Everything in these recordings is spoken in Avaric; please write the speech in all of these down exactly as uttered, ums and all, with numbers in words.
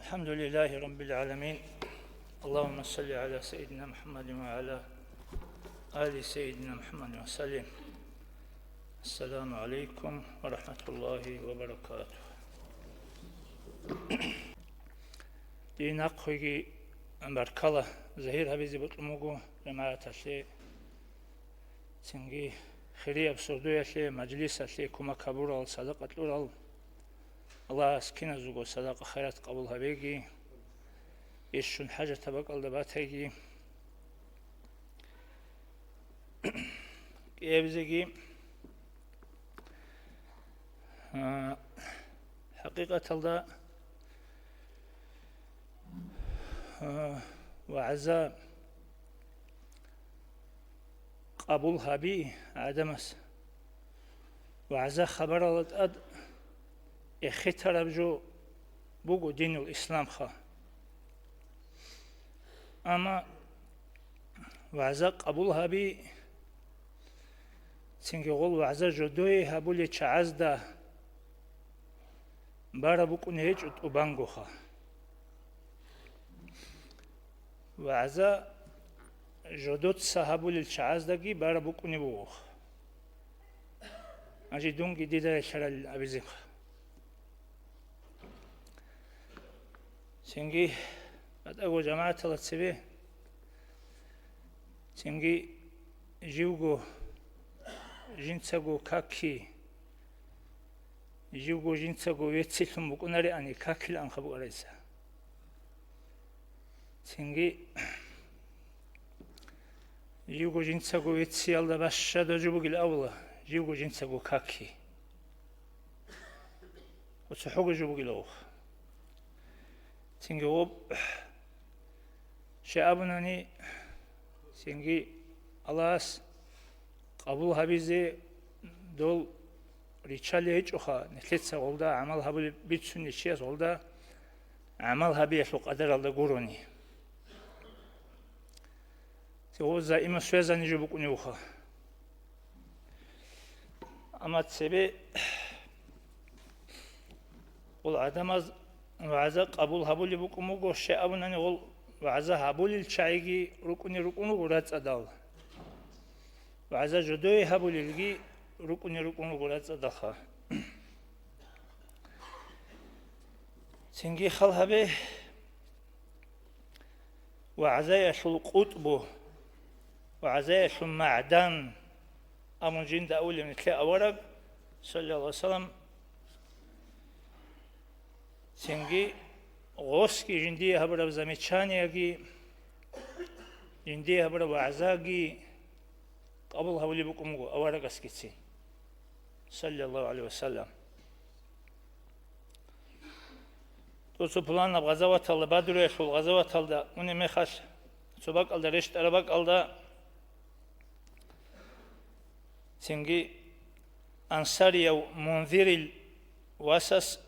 الحمد لله رب العالمين. اللهم صل على سيدنا محمد وعلى آل سيدنا محمد وسلم. السلام عليكم ورحمة الله وبركاته. Дие нахъеги баркала загьир гьабизе бокьун буго жамагӀаталъе. Цинги хирияб сордоялъе, мажлисалъе кумек гьабурал, садакъа кьурал. Аллагьас киназулго садакъа-хайрат къабул гьабеги, ишшун хӀажатаб бакӀалда батайги. КӀиабизеги, а, хӀакъикъаталда, а, вагӀза къабул гьаби гӀадамас. ВагӀза хабаралда тӀад эхетараб жо буго динул исламха. Амма вагӀза къабул гьаби, цинги гъол вагӀза жодое гьабулел чагӀазда бараб букӀун гьечӀо тӀубангоха. ВагӀза жодоца гьабулел чагӀаздаги бараб букӀунеб бугоха. Гьанже дунги дида релълъарал абизеха. Цинги батӀаго жамагӀатала цебе, цинги живго жинцаго каки, живго жинцаго веццилъун букӀунариани, какилаанха букӀарайса. Цинги живго жинцаго вецциялда бащадаб жо бугил авла, живго жинцаго каки. ГьоцӀухӀого жо бугилавухъ. Цинги гъоб щай абунани, цинги Аллагьас къабул гьабизе дол риччалел гьечӀоха, нилъеца гъолда гӀамал гьабулеб бицунев чияс гъолда гӀамал гьабиялъул къадаралда гурони. Цо гъоза има связанный жо букӀуневха. Амма цебе гъол гӀадамаз вагӀза къабул гьабулеб букӀун буго, щай абунани гъол вагӀза гьабулел чагӀиги рукӀуни рукӀун руго рацӀцӀадал. ВагӀза жодое гьабулелги рукӀуни рукӀун руго рацӀцӀадалха. Цинги хал гьабе, вагӀзаялъул къутӀбу, вагӀзаялъул магӀдан абун жинда абулеб нилъер авараг, саллаллагьу гӀалайгьи вассалам, цинги гъосги жиндие гьабураб замечаниеги, жиндие гьабураб вагӀзаги къабул гьабулеб букӀун буго аварагасгицин, саллаллагьу гӀалайгьи вассалам. Цо-цо пуланаб гъазаваталда, Бадруялъул гъазаваталда унеб мехалъ, цо бакӀалда, рещтӀараб бакӀалда, цинги ансарияв Мунзирил васас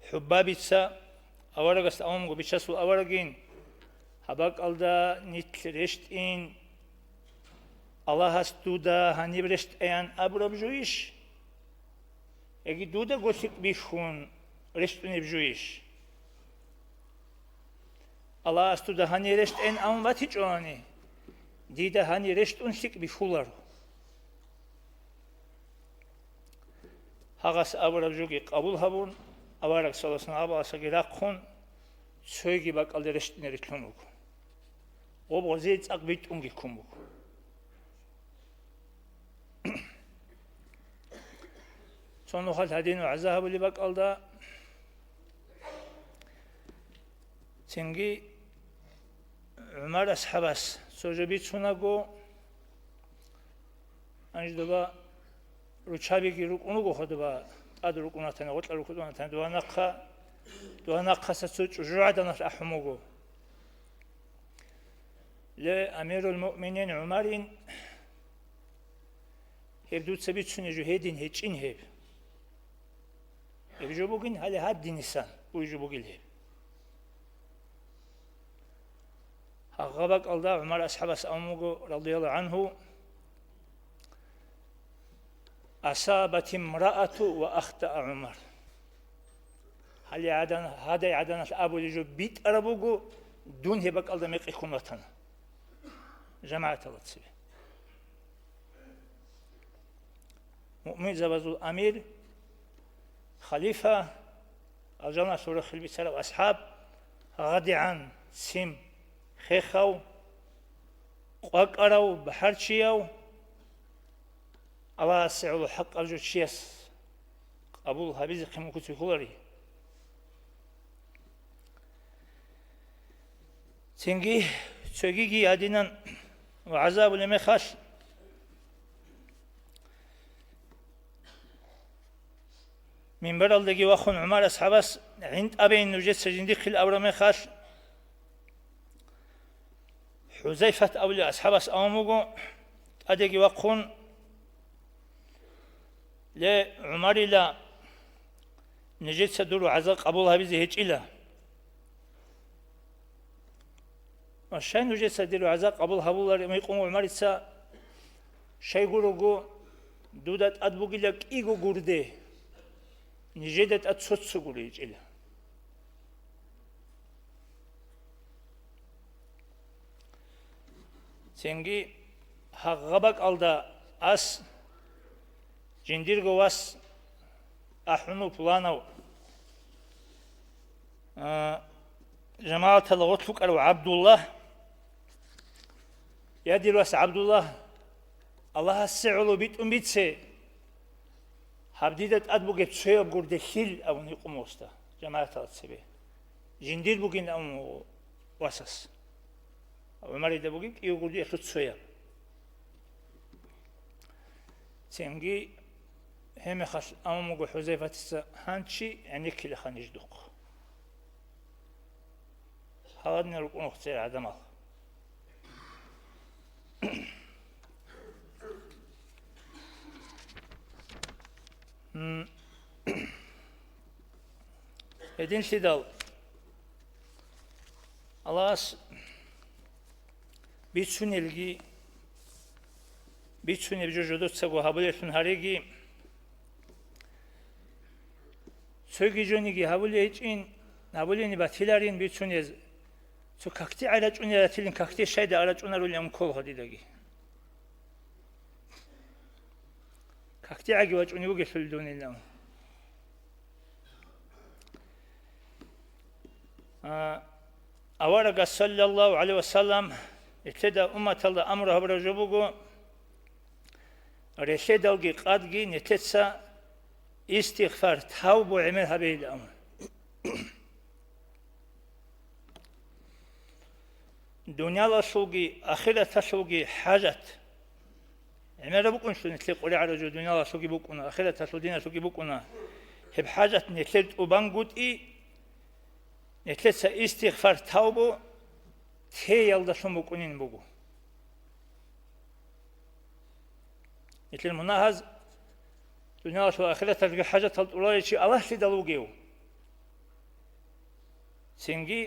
ХӀуббабица аварагасда абун буго, бичасул аварагин, гьаб бакӀалда нилъ рещтӀин, Аллагьас дуда гьаниб рещтӀаян абураб жойищ? Яги дудаго лъикӀ бихьун рещтӀунеб жойищ? Аллагьас дуда гьанир рещтӀен абун батичӀони, дида гьанир рещтӀун лъикӀ бихьуларо. Гьагъас абураб жоги къабул гьабун, авараг саллаллагьу гӀалайгьи вассалам абаласаги рахъун, цойги бакӀалде рещтӀине рилълъун вуго. Гъоб гъозие цӀакъ битӀунги ккун буго. Цо нухалъ гьадин вагӀза гьабулеб бакӀалда, цинги ГӀумар асхӀабас цо жо бицунаго, гьанже доба руччабиги рукӀун руго, хо доба тӀад рукӀунатани, гъоркьа рукӀунатани, доба нахъа, доба нахъаса цо чӀужугӀаданалъ ахӀун буго. Ле, амирул муъминин ГӀумарин, гьеб дуца бицунеб жо гьедин гьечӀин гьеб. Гьеб жо бугин, гьале гьадинисан буй жо бугил гьеб. Гьагъа бакӀалда ГӀумар асхӀабас абун буго, радияллагьу гӀангьу: «Асабатимраату ва ахтаа ГӀумар». Гьале гӀадан-, гьадай гӀаданалъ абулеб жо битӀараб буго, дун гьеб бакӀалда мекъи ккун ватана. ЖамагӀаталда цебе. Муъминзабазул амир, халифа, алжаналъул рахил бицарав асхӀаб, гъадигӀан, ццин хехав, къвакӀарав, бахӀарчияв, Аллагьасе гӀоло хӀакъаб жо чияс къабул гьабизехъин мукӀуцӀи хьулари. Цинги цогиги гьадинан вагӀза абулеб мехалъ, минбаралдаги вахун ГӀумар асхӀабас гӀинтӀабейин нужеца жиндихъил абураб мехалъ, ХӀузайфат абулев асхӀабас абун буго, тӀадеги вахъун: «Ле, ГӀумарила, нижеца дур вагӀза къабул гьабизе гьечӀила». «Ва щай нужеца дир вагӀза къабул гьабулареб?» — гьикъун ГӀумарица. «Щайгурого, дуда тӀад бугила кӀиго гурде, нижеда тӀад цо-цо гурде гьечӀила». Цинги гьагъа бакӀалда ас жиндирго вас АхӀунул пуланав, а, жамагӀаталда гъорлъ вукӀарав ГӀабдулла: «Я, дир вас ГӀабдулла, Аллагьасе гӀоло битӀун бице, гьаб дида тӀад бугеб цояб гурде лъил», — абун гьикъун восда жамагӀаталда цебе. Жиндир бугин абун вуго васас. ГӀумарида бугеб кӀиго гурдиялъул цояб. Цинги гьеб мехалъ абун буго ХӀузайфатица: «Гьанчи гӀенеккилаха ниж духъ». Гьаладинал рукӀуна церан гӀадамал. М. Гьединлъидал Аллагьас бицунелги, бицунеб жо жодоцаго гьабулеллъун гьареги, цоги жониги гьабулей гьечӀин, гьабулени батиларин бицунез. Цо какде гӀай рачӀунел ратилин, какде щайда арачӀунарулин ккола дидаги. Какде гӀайги вачӀунев вугелъул дунилан. А, аварагас, саллаллагьу гӀалайгьи ва саллам, нилъеда умматалда амру гьабураб жо буго, релъедалги къадги нилъеца истигъфар, тавбу гӀемер гьабейилан. Дуниялалъулги ахираталъулги хӀажат. ГӀемераб букӀунлъун нилъер къваригӀараб жо дуниялалъулги букӀуна, ахираталъул диналъулги букӀуна. Гьеб хӀажат нилъер тӀубангутӀи, нилъеца истигъфар, тавбу теялдалъун букӀунин буго. Нилъер мунагьаз дуниялалъул ахираталъулги хӀажатал тӀуралев чи Аллагьлъидал вугев. Цинги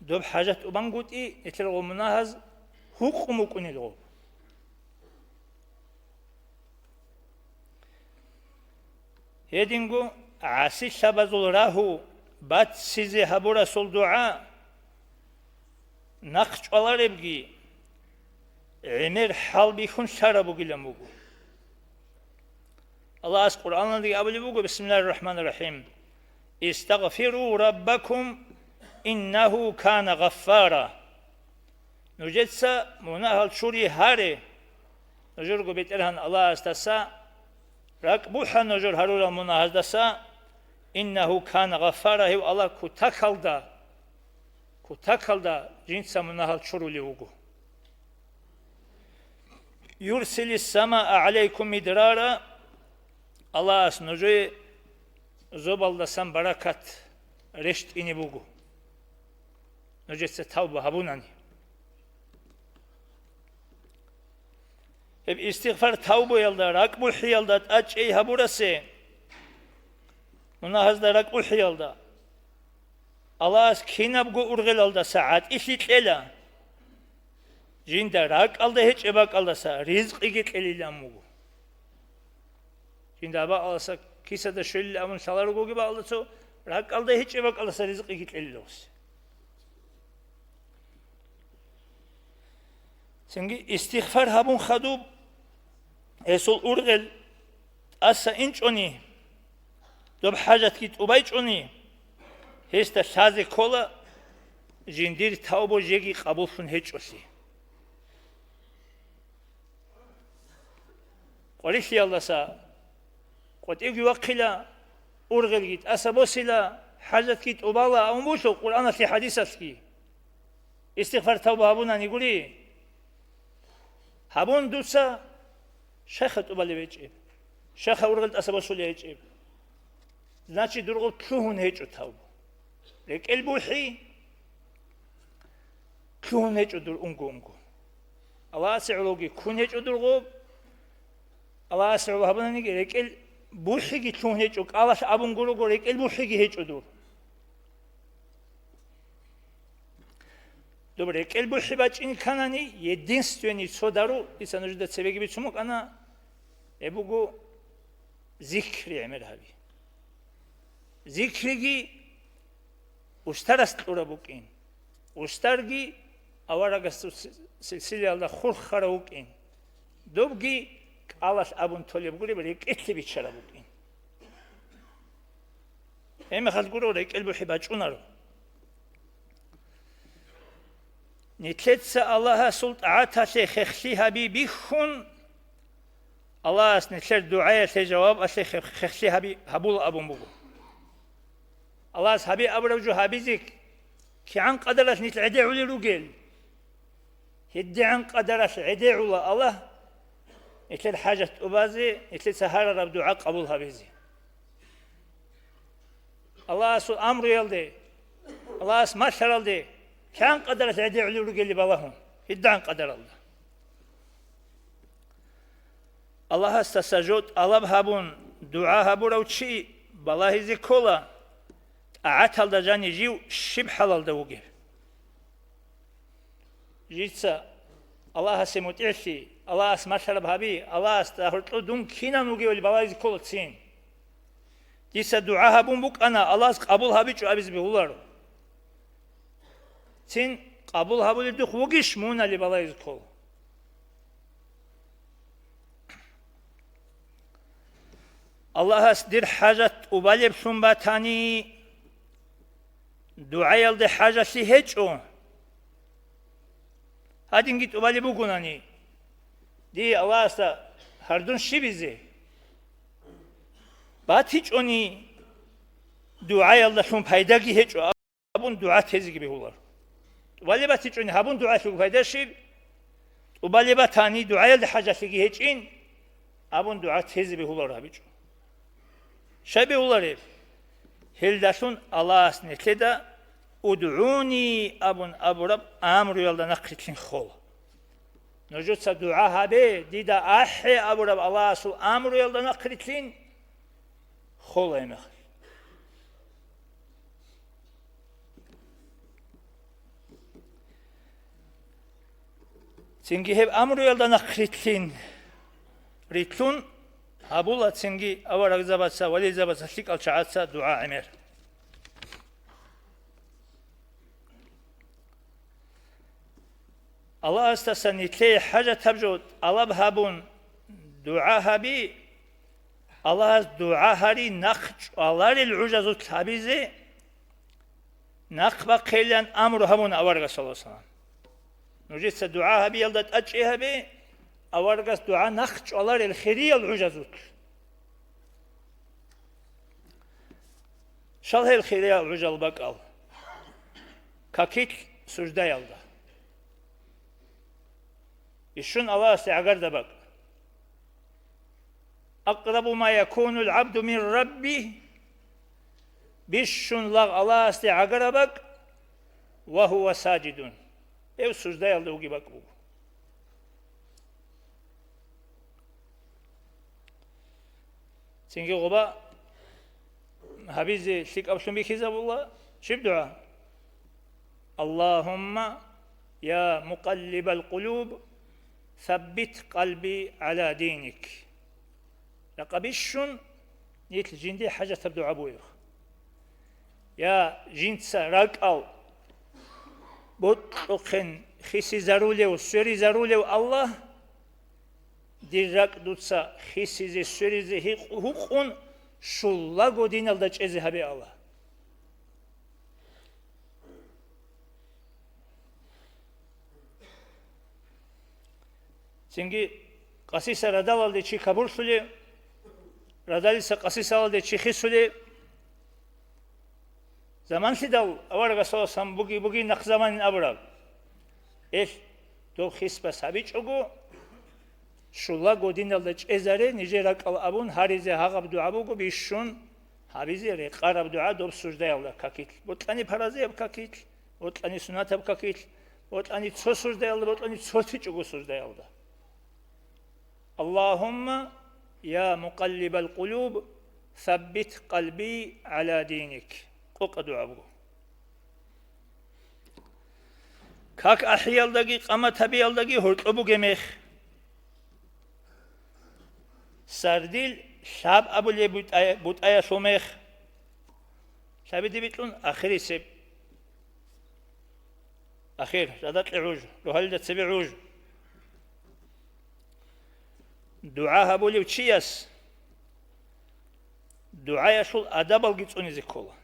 доб хӀажат тӀубангутӀи, нилъер гъо мунагьаз гьукъун букӀунел гъо. Гьединго гӀасилъабазул рагьу баццизе гьабурасул дугӀа, нахъ чӀваларебги, гӀемер хӀалбихьун лъараб бугилан буго. Аллагьас Къуръаналдаги абулеб буго: «Бисмиллагьир рахӀманир рахӀим. Истагъфиру раббакум, иннагьу кана гъаффара». Нужеца мунагьал чури гьаре, нужерго БетӀергьан Аллагьасдаса, ракӀбухӀа нужер гьарурал мунагьаздаса, иннагьу кана гъаффара, гьев Аллагь кутакалда, кутакалда жинца мунагьал чурулев вуго. Юрсилис самаа гӀалайкум мидрара, Аллагьас нужее зобалдасан баракат рещтӀине буго, нужеца тавба гьабунани. Гьеб истигъфар тавбуялда, ракӀбухӀиялда тӀадчӀей гьабурасе, мунагьазда ракӀбухӀиялда, Аллагьас кинабго ургъелалдаса гӀатӀилъи кьела, жинда ракӀалда гьечӀеб бакӀалдаса ризкъиги кьелилан буго. Жинда бакӀалдаса кисада щвелилан абун лъала ругоги бакӀалда цо, РакӀалда гьечӀеб бакӀалдаса ризкъиги кьелилавуси. Цинги истигъфар гьабун хадуб, гьесул ургъел тӀаса инчӀони, доб хӀажатги тӀубайчӀони, гьесда лъазе ккола жиндир тавбу жеги къабуллъун гьечӀолъи. Къварилъиялдаса къватӀивги вахъила, ургъелги тӀаса босила, хӀажатги тӀубала, абун буго Къуръаналъе, хӀадисалъги. Истигъфар тавба гьабунани гури, гьабун дуца, щайха тӀубалеб гьечӀеб, щайха ургъел тӀаса босулеб гьечӀеб. Значит, дурго лъугьун гьечӀо тавба. РекӀел бухӀи лъугьун гьечӀо дур унго-унго. Аллагьасе гӀологи ккун гьечӀо дурго. Аллагьасе гӀоло гьабунаниги, рекӀел бухӀиги лъугьун гьечӀо, кӀалалъ абун гурого, рекӀел бухӀиги гьечӀо дур. Доб рекӀел бухӀи бачӀине кканани, единственный цо дару, дица нужеда цебеги бицун букӀана, гьеб буго зикри гӀемер гьаби. Зикриги устарас кьураб букӀин, устарги аварагасул си-, силсилаялда хурхарав вукӀин, добги кӀалалъ абун толеб гуреб рекӀелъе биччараб букӀин. Гьебмехалъ гуро, рекӀел бухӀи бачӀунаро. Нилъеца Аллагьасул тӀагӀаталъе хехлъи гьаби бихьун, Аллагьас нилъер дугӀаялъе жавабалъе хех-, хехлъи гьаби гьабула абун буго. Аллагьас гьаби абураб жо гьабизе кигӀан къадаралъ нилъ гӀедегӀулел ругел? ГьедигӀан къадаралъ гӀедегӀула Аллагь нилъер хӀажат тӀубазе, нилъеца гьарараб дугӀа къабул гьабизе. Аллагьасул амруялде, Аллагьас малъаралде кигӀан къадаралъ гӀедегӀулел ругели балагьун, гьедигӀан къадаралда. Аллагьасдаса жо тӀалаб гьабун, дугӀа гьабурав чи балагьизе ккола, тӀагӀаталда жанив жив щиб хӀалалда вугев. Жица Аллагьасе мутӀигӀлъи, Аллагьас малъараб гьаби, Аллагьасда гьоркьо дун кинан вугевали балагьизе кколацин. Дица дугӀа гьабун букӀана, Аллагьас къабул гьабичӀо абизе бегьуларо. Цин къабул гьабулеб духъ вугищ мунали балагьизе ккола. Аллагьас дир хӀажат тӀубалеблъун батани, дугӀаялде хӀажалъи гьечӀо. Гьадинги тӀубалеб бугонани, дие Аллагьасда гьардун щибизе батичӀони, дугӀаялдалъун пайдаги гьечӀо абун дугӀа тезеги бегьулар. ТӀубалеб батичӀони гьабун дугӀалъулго пайда щиб? ТӀубалеб батани дугӀаялде хӀажалъиги гьечӀин абун дугӀа тезе бегьулар гьабичӀо. Щай бегьулареб? Гьелдалъун Аллагьас нилъеда «УдгӀуни» абун абураб амруялда нахърилълъин хола. Нужеца дугӀа гьабе, дида ахӀе абураб Аллагьасул амруялда нахърилълъин хола гьеб мехалъ. Цинги гьеб амруялда нахърилълъин рилълъун гьабула цинги аварагзабаца, вализабаца, лъикӀал чагӀаца дугӀа гӀемер. Аллагьасдаса нилъее хӀажатаб жо тӀалаб гьабун, дугӀа гьаби, Аллагьас дугӀа гьари нахъ чӀваларел гӀужазулъ гьабизе, нахъ бахъейилан амру гьабуна аварагас, саллаллагьу гӀалайгьи вассалам. Нужеца дугӀа гьабиялда тӀадчӀей гьабе, аварагас дугӀа нахъ чӀваларел хириял гӀужазулъ. Щал гьел хириял гӀужал бакӀал? Какилъ суждаялда. Бищун Аллагьасде гӀагарда бакӀ. أقرب ما يكون العبد من ربه, бищун лагъ Аллагьасде гӀагараб бакӀ, وهو ساجد, гьев суждаялда вугеб бакӀ буго. Цинги гъоба гьабизе лъикӀаблъун бихьизабула щиб дугӀа? اللهم يا مقلب القلوب ثبت قلبي على دينك. Ракъа бищун нилъ жинди хӀажатаб дугӀа бугеб. Я жинца ракӀал бокьухъен хисизарулев, сверизарулев Аллагь, дир ракӀ дуца хисизе, сверизе гьикъ-, гьукъун, щулаго диналда чӀезе гьабе, Аллагь. Цинги къасиса радалалде чи кабурлъулеб, радалиса къасисалалде чи хисулеб. Заманлъидал аварагасуласан буги-, бугин нахъ заманин абураб. Эл, доб хисбас гьабичӀого, щулаго диналда чӀезаре, нижер ракӀал абун гьаризе гьагъаб дугӀа буго бищун гьабизе рекъараб дугӀа доб суждаялда какилъ, бокьани паразияб какилъ, бокьани сунатаб какилъ, бокьани цо суждаялда, бокьани цо тичӀого суждаялда. Аллагьумма, я мукъаллибал къулуб, саббит къалби гӀала диник. Къокъа дугӀа буго. Как ахӀиялдаги къамат гьабиялдаги гьоркьоб бугеб мех. Сардил лъаб абулеб бутӀа-, бутӀаялъул мех. Лъабиде бикьун ахирисеб. Ахир, жадакье гӀуж, рогьалида цебе гӀуж. ДугӀа гьабулев чияс дугӀаялъул адабалги цӀунизе ккола.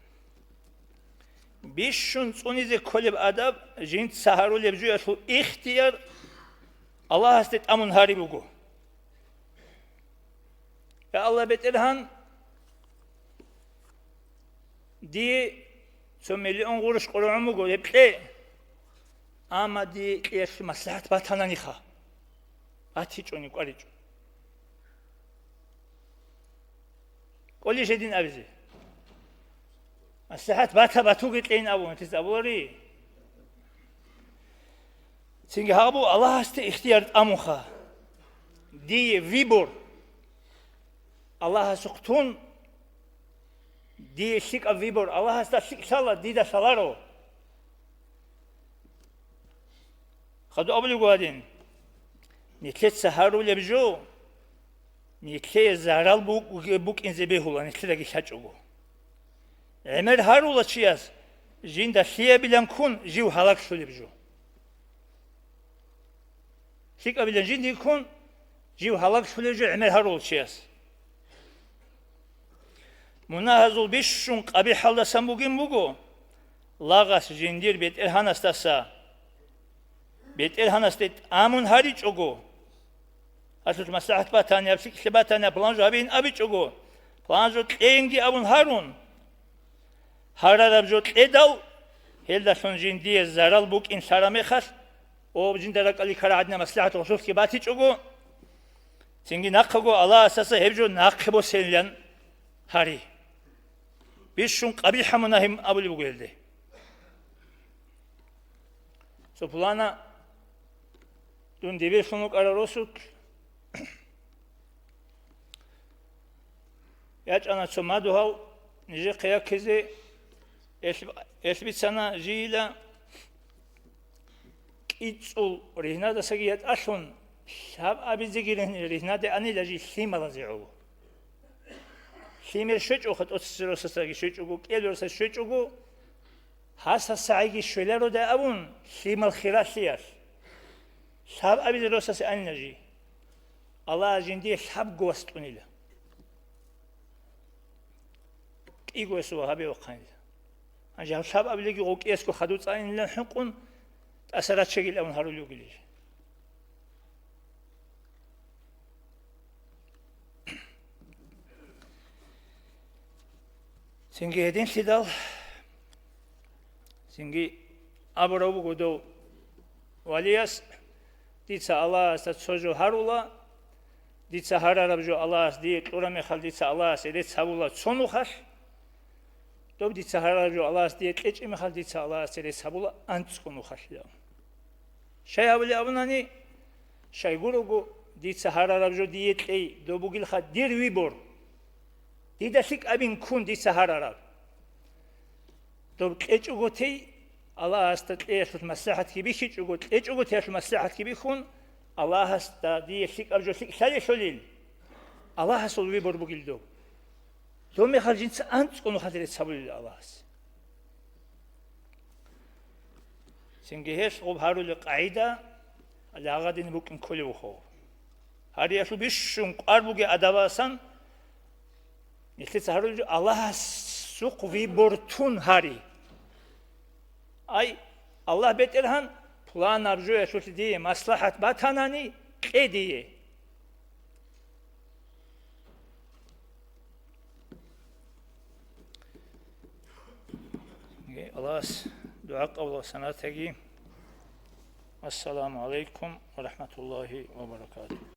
Бищун цӀунизе кколеб адаб жинца гьарулеб жоялъул ихтияр Аллагьасде тӀамун гьариб буго. Я Аллагь, БетӀергьан, дие цо миллион гъурущ къорогӀун буго, гьеб кье. Амма дие кьеялъе маслахӀат батананиха. БатичӀони кӀваричӀо. КӀолищ гьедин абизе? МаслахӀат бата-батуги кьейин абун, гьес абулари? Цинги гьабу Аллагьасде ихтияр тӀамунха. Дие выбор Аллагьасухъ тун, дие лъикӀаб выбор Аллагьасда лъикӀ лъала, дида лъаларо. Хадуб абулеб гьадин, нилъеца гьарулеб жо, нилъее зарал бу-, букӀинзе бегьула, нилъедаги лъачӀого. ГӀемер гьарула чияс, жинда лъиябилан ккун, жив гьалаглъулеб жо. ЛъикӀабилан жиндие ккун, жив гьалаглъулеб жо гӀемер гьарула чияс. Мунагьазул бищун къабихӀалдасан бугин буго, лагъас жиндир БетӀергьанасдаса, БетӀергьанасде тӀамун гьаричӀого, гьалъулъ маслахӀат батанияб, лъикӀлъи батанияб, план жо гьабин абичӀого, план жо кьейинги абун гьарун, гьарараб жо кьедал, гьелдалъун жиндие зарал букӀин лъараб мехалъ, о, жинда ракӀалде ккараб гӀадинаб маслахӀат гъосулъги батичӀого, цинги нахъего Аллагьасдаса гьеб жо нахъе босейилан гьари. Бищун къабихӀа мунагьи абулеб буго гьелде. Цо пулана дун дибирлъун вукӀарав росулъ ячӀана цо мадугьал нижехъе яккизе, элъ-, элъ бицана жийила кӀицӀул ригьнадасаги ятӀалъун, лъаб абизеги ригь-, ригьнаде анила жий лъималазе гӀоло. Лъимер щвечӀоха, тӀоцесеб росасаги щвечӀого, кӀел росас щвечӀого, гьасасагӀиги щвеларода абун, лъимал хиралъиялъ. Лъаб абизе росасе анила жий. Аллагьас жиндие лъабго вас тӀунила. КӀиго вас ва гьабе вахъанила. Гьанже гьаб лъаб абилеги гъокӀиясго хадув цӀанилан хӀинкъун, тӀаса раччагил абун гьарулев вугилищ? Цинги гьединлъидал, цинги абурав буго дов валияс, дица Аллагьасда цо жо гьарула, дица гьарараб жо Аллагьас дие кьураб мехалъ, дица Аллагьасе рецц гьабула цо нухалъ, доб дица гьарараб жо Аллагьас дие кьечӀеб мехалъ, дица Аллагьасе рецц гьабула анцӀго нухалъ. Щай гьабулеб абунани, щайгурого дица гьарараб жо дие кьей, доб бугилха дир выбор. Дида лъикӀабин ккун дица гьарараб. Доб кьечӀого тей, Аллагьасда кьеялъулъ маслахӀатги бихьичӀого, кьечӀого теялъулъ маслахӀатги бихьун, Аллагьасда дие лъикӀаб жо лъикӀ лъалелъулин, Аллагьасул выбор бугил доб. Доб мехалъ жинца анцӀго нухалъ рецц гьабулел Аллагьас. Цинги гьелъ гъуб гьарулел къагӀида лагъадин букӀин кколев вухъав. Гьариялъул бищун кӀвар бугей адабасан нилъеца гьарулев жо Аллагьасухъ вибор тун гьари. Ай, Аллагь БетӀергьан, пуланаб жоялъулъ дие маслахӀат батанани, кье дие. Аллагьас дугӀа къабул ва санатаги. Ассаламу гӀалайкум ва рахӀматуллагьи ва баракатугь.